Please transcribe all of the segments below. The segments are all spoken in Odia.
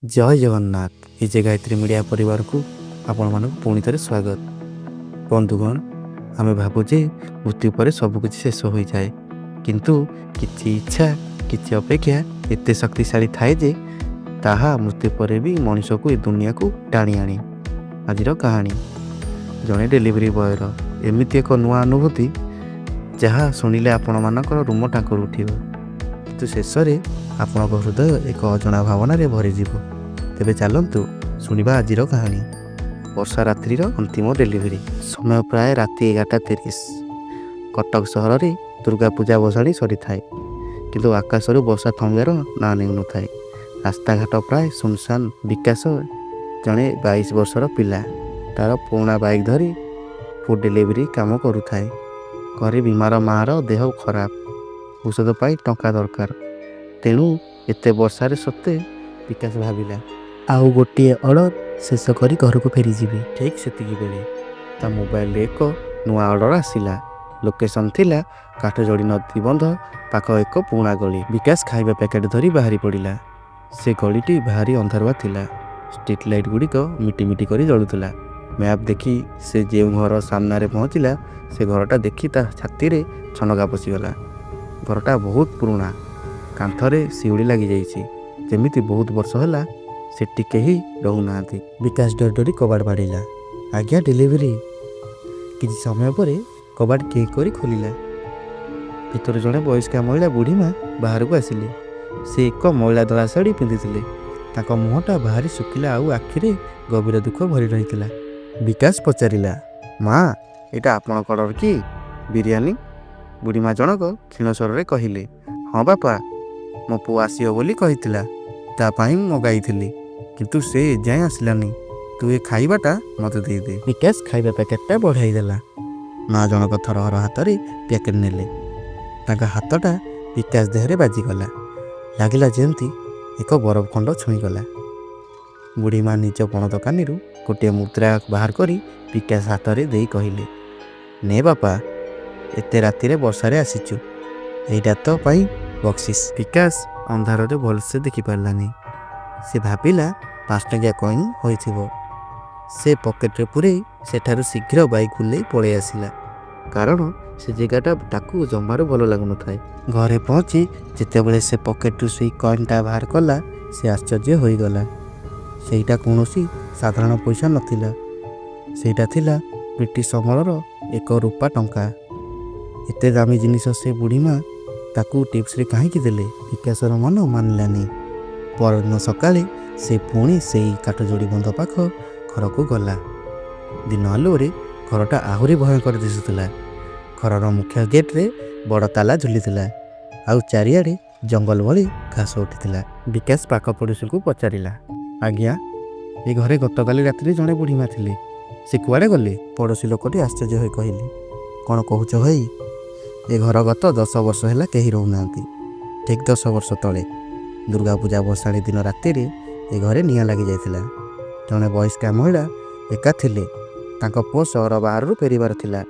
ଜୟ ଜଗନ୍ନାଥ। ଏଜେ ଗାୟତ୍ରୀ ମିଡ଼ିଆ ପରିବାରକୁ ଆପଣମାନଙ୍କୁ ପୁଣି ଥରେ ସ୍ୱାଗତ। ବନ୍ଧୁଗଣ, ଆମେ ଭାବୁ ଯେ ମୃତ୍ୟୁ ପରେ ସବୁକିଛି ଶେଷ ହୋଇଯାଏ, କିନ୍ତୁ କିଛି ଇଚ୍ଛା, କିଛି ଅପେକ୍ଷା ଏତେ ଶକ୍ତିଶାଳୀ ଥାଏ ଯେ ତାହା ମୃତ୍ୟୁ ପରେ ବି ମଣିଷକୁ ଏ ଦୁନିଆକୁ ଟାଣି ଆଣେ। ଆଜିର କାହାଣୀ ଜଣେ ଡେଲିଭରି ବୟର ଏମିତି ଏକ ନୂଆ ଅନୁଭୂତି, ଯାହା ଶୁଣିଲେ ଆପଣମାନଙ୍କର ରୁମ ଟାଙ୍କୁରି ଉଠିବ, କିନ୍ତୁ ଶେଷରେ ଆପଣଙ୍କ ହୃଦୟ ଏକ ଅଜଣା ଭାବନାରେ ଭରିଯିବ। ତେବେ ଚାଲନ୍ତୁ ଶୁଣିବା ଆଜିର କାହାଣୀ, ବର୍ଷା ରାତ୍ରିର ଅନ୍ତିମ ଡେଲିଭରି। ସମୟ ପ୍ରାୟ ରାତି 11:30। କଟକ ସହରରେ ଦୁର୍ଗା ପୂଜା ଭସାଣି ସରିଥାଏ, କିନ୍ତୁ ଆକାଶରୁ ବର୍ଷା ଥମିବାର ନାଁ ନେଉନଥାଏ। ରାସ୍ତାଘାଟ ପ୍ରାୟ ଶୂନଶାନ। ବିକାଶ ଜଣେ 22 ବର୍ଷର ପିଲା। ତାର ପୁରୁଣା ବାଇକ୍ ଧରି ଫୁଡ୍ ଡେଲିଭରି କାମ କରୁଥାଏ। ଘରେ ବିମାର ମାଆର ଦେହ ଖରାପ, ଔଷଧ ପାଇଁ ଟଙ୍କା ଦରକାର। ତେଣୁ ଏତେ ବର୍ଷାରେ ସତ୍ତ୍ୱେ ବିକାଶ ଭାବିଲା, ଆଉ ଗୋଟିଏ ଅର୍ଡ଼ର ଶେଷ କରି ଘରକୁ ଫେରିଯିବି। ଠିକ୍ ସେତିକି ବେଳେ ତା ମୋବାଇଲରେ ଏକ ନୂଆ ଅର୍ଡ଼ର ଆସିଲା। ଲୋକେସନ୍ ଥିଲା କାଠଯୋଡ଼ି ନଦୀ ବନ୍ଧ ପାଖ ଏକ ପୁରୁଣା ଗଳି। ବିକାଶ ଖାଇବା ପ୍ୟାକେଟ୍ ଧରି ବାହାରି ପଡ଼ିଲା। ସେ ଗଳିଟି ଭାରି ଅନ୍ଧାରୁଆ ଥିଲା। ଷ୍ଟ୍ରିଟ୍ ଲାଇଟ୍ ଗୁଡ଼ିକ ମିଟିମିଟି କରି ଜଳୁଥିଲା। ମ୍ୟାପ୍ ଦେଖି ସେ ଯେଉଁ ଘର ସାମ୍ନାରେ ପହଞ୍ଚିଲା, ସେ ଘରଟା ଦେଖି ତା ଛାତିରେ ଛନକା ପଶିଗଲା। ଘରଟା ବହୁତ ପୁରୁଣା। କାନ୍ଥରେ ଶିଉଳି ଲାଗିଯାଇଛି, ଯେମିତି ବହୁତ ବର୍ଷ ହେଲା ସେଠି କେହି ରହୁନାହାନ୍ତି। ବିକାଶ ଡରି ଡରି କବାଟ ବାଡ଼େଇଲା, "ଆଜ୍ଞା, ଡେଲିଭରି।" କିଛି ସମୟ ପରେ କବାଟ କେଁ କରି ଖୋଲିଲା। ଭିତରୁ ଜଣେ ବୟସ୍କା ମହିଳା, ବୁଢ଼ୀମା ବାହାରକୁ ଆସିଲେ। ସେ ଏକ ମଇଳା ଧଳା ଶାଢ଼ୀ ପିନ୍ଧିଥିଲେ। ତାଙ୍କ ମୁହଁଟା ଭାରି ଶୁଖିଲା ଆଉ ଆଖିରେ ଗଭୀର ଦୁଃଖ ଭରି ରହିଥିଲା। ବିକାଶ ପଚାରିଲା, "ମା, ଏଇଟା ଆପଣଙ୍କ ଅର୍ଡ଼ର କି? ବିରିୟାନୀ?" ବୁଢ଼ୀମା ଜଣକ କ୍ଷୀଣ ସ୍ୱରରେ କହିଲେ, "ହଁ ବାପା, ମୋ ପୁଅ ଆସିବ ବୋଲି କହିଥିଲା। ତା ପାଇଁ ମଗାଇଥିଲି, କିନ୍ତୁ ସେ ଏଯାଏଁ ଆସିଲାନି। ତୁ ଏ ଖାଇବାଟା ମୋତେ ଦେଇଦେ।" ବିକାଶ ଖାଇବା ପ୍ୟାକେଟଟା ବଢ଼ାଇ ଦେଲା। ମା ଜଣକ ଥରହର ହାତରେ ପ୍ୟାକେଟ ନେଲେ। ତାଙ୍କ ହାତଟା ବିକାଶ ଦେହରେ ବାଜିଗଲା। ଲାଗିଲା ଯେମିତି ଏକ ବରଫ ଖଣ୍ଡ ଛୁଇଁଗଲା। ବୁଢ଼ୀ ମା ନିଜ ପଣତ କାନିରୁ ଗୋଟିଏ ମୁଦ୍ରା ବାହାର କରି ବିକାଶ ହାତରେ ଦେଇ କହିଲେ, "ନେ ବାପା, ଏତେ ରାତିରେ ବର୍ଷାରେ ଆସିଛୁ, ଏଇଟା ତୋ ପାଇଁ ବକ୍ସିସ୍।" ବିକାଶ ଅନ୍ଧାରରେ ଭଲସେ ଦେଖିପାରିଲାନି। ସେ ଭାବିଲା 5 ଟଙ୍କିଆ କଏନ୍ ହୋଇଥିବ। ସେ ପକେଟରେ ପୂରେଇ ସେଠାରୁ ଶୀଘ୍ର ବାଇକ୍ ବୁଲେଇ ପଳେଇ ଆସିଲା, କାରଣ ସେ ଜାଗାଟା ତାକୁ ଜମାରୁ ଭଲ ଲାଗୁନଥାଏ। ଘରେ ପହଞ୍ଚି ଯେତେବେଳେ ସେ ପକେଟରୁ ସେଇ କଏନ୍ଟା ବାହାର କଲା, ସେ ଆଶ୍ଚର୍ଯ୍ୟ ହୋଇଗଲା। ସେଇଟା କୌଣସି ସାଧାରଣ ପଇସା ନଥିଲା। ସେଇଟା ଥିଲା ବ୍ରିଟିଶ ଅମଳର ଏକ ରୂପା ଟଙ୍କା। ଏତେ ଦାମୀ ଜିନିଷ ସେ ବୁଢ଼ୀମା ତାକୁ ଟିପ୍ସରେ କାହିଁକି ଦେଲେ? ବିକାଶର ମନ ମାନିଲାନି। ପରଦିନ ସକାଳେ ସେ ପୁଣି ସେଇ କାଠଯୋଡ଼ି ବନ୍ଧ ପାଖ ଘରକୁ ଗଲା। ଦିନ ଆଲୁଅରେ ଘରଟା ଆହୁରି ଭୟଙ୍କର ଦିଶୁଥିଲା। ଘରର ମୁଖ୍ୟ ଗେଟ୍ରେ ବଡ଼ ତାଲା ଝୁଲିଥିଲା ଆଉ ଚାରିଆଡ଼େ ଜଙ୍ଗଲ ଭଳି ଘାସ ଉଠିଥିଲା। ବିକାଶ ପାଖ ପଡ଼ୋଶୀଙ୍କୁ ପଚାରିଲା, "ଆଜ୍ଞା, ଏ ଘରେ ଗତକାଲି ରାତିରେ ଜଣେ ବୁଢ଼ୀମା ଥିଲେ। ସେ କୁଆଡ଼େ ଗଲେ?" ପଡ଼ୋଶୀ ଲୋକଟି ଆଶ୍ଚର୍ଯ୍ୟ ହୋଇ କହିଲେ, "କ'ଣ କହୁଛ ଭାଇ? ଏ ଘର ଗତ 10 ବର୍ଷ ହେଲା କେହି ରହୁନାହାନ୍ତି। ଠିକ୍ 10 ବର୍ଷ ତଳେ ଦୁର୍ଗା ପୂଜା ଭସାଣି ଦିନ ରାତିରେ ଏ ଘରେ ନିଆଁ ଲାଗିଯାଇଥିଲା। ଜଣେ ବୟସ୍କା ମହିଳା ଏକା ଥିଲେ। ତାଙ୍କ ପୁଅ ସହର ବାହାରରୁ ଫେରିବାର ଥିଲା।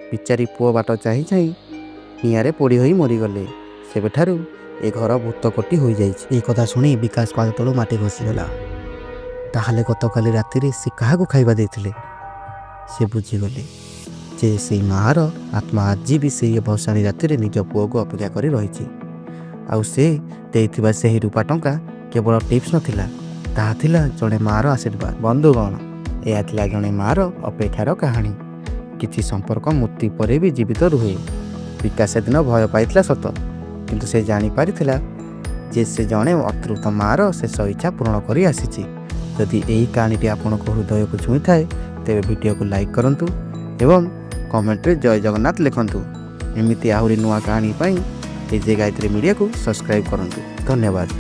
ବିଚାରୀ ପୁଅ ବାଟ ଚାହିଁ ଚାହିଁ ନିଆଁରେ ପୋଡ଼ି ହୋଇ ମରିଗଲେ। ସେବେଠାରୁ ଏ ଘର ଭୂତକୋଠି ହୋଇଯାଇଛି।" ଏ କଥା ଶୁଣି ବିକାଶ ପାଦ ତଳୁ ମାଟି ଖସିଗଲା। ତାହେଲେ ଗତକାଲି ରାତିରେ ସେ କାହାକୁ ଖାଇବା ଦେଇଥିଲେ? ସେ ବୁଝିଗଲେ ଯେ ସେଇ ମାଆର ଆତ୍ମା ଆଜି ବି ସେଇ ଭସାଣି ରାତିରେ ନିଜ ପୁଅକୁ ଅପେକ୍ଷା କରି ରହିଛି। ଆଉ ସେ ଦେଇଥିବା ସେହି ରୂପା ଟଙ୍କା କେବଳ ଟିପ୍ସ ନଥିଲା, ତାହା ଥିଲା ଜଣେ ମାଆର ଆଶୀର୍ବାଦ। ବନ୍ଧୁଗଣ, ଏହା ଥିଲା ଜଣେ ମାଆର ଅପେକ୍ଷାର କାହାଣୀ। କିଛି ସମ୍ପର୍କ ମୃତ୍ୟୁ ପରେ ବି ଜୀବିତ ରୁହେ। ବିକାଶ ସେଦିନ ଭୟ ପାଇଥିଲା ସତ, କିନ୍ତୁ ସେ ଜାଣିପାରିଥିଲା ଯେ ସେ ଜଣେ ଅତୃପ୍ତ ମାଆର ଶେଷ ଇଚ୍ଛା ପୂରଣ କରି ଆସିଛି। ଯଦି ଏହି କାହାଣୀଟି ଆପଣଙ୍କ ହୃଦୟକୁ ଛୁଇଁଥାଏ, ତେବେ ଭିଡ଼ିଓକୁ ଲାଇକ୍ କରନ୍ତୁ ଏବଂ କମେଣ୍ଟରେ ଜୟ ଜଗନ୍ନାଥ ଲେଖନ୍ତୁ। ଏମିତି ଆହୁରି ନୂଆ କାହାଣୀ ପାଇଁ ଏଜେ ଗାୟତ୍ରୀ ମିଡ଼ିଆକୁ ସବସ୍କ୍ରାଇବ୍ କରନ୍ତୁ। ଧନ୍ୟବାଦ।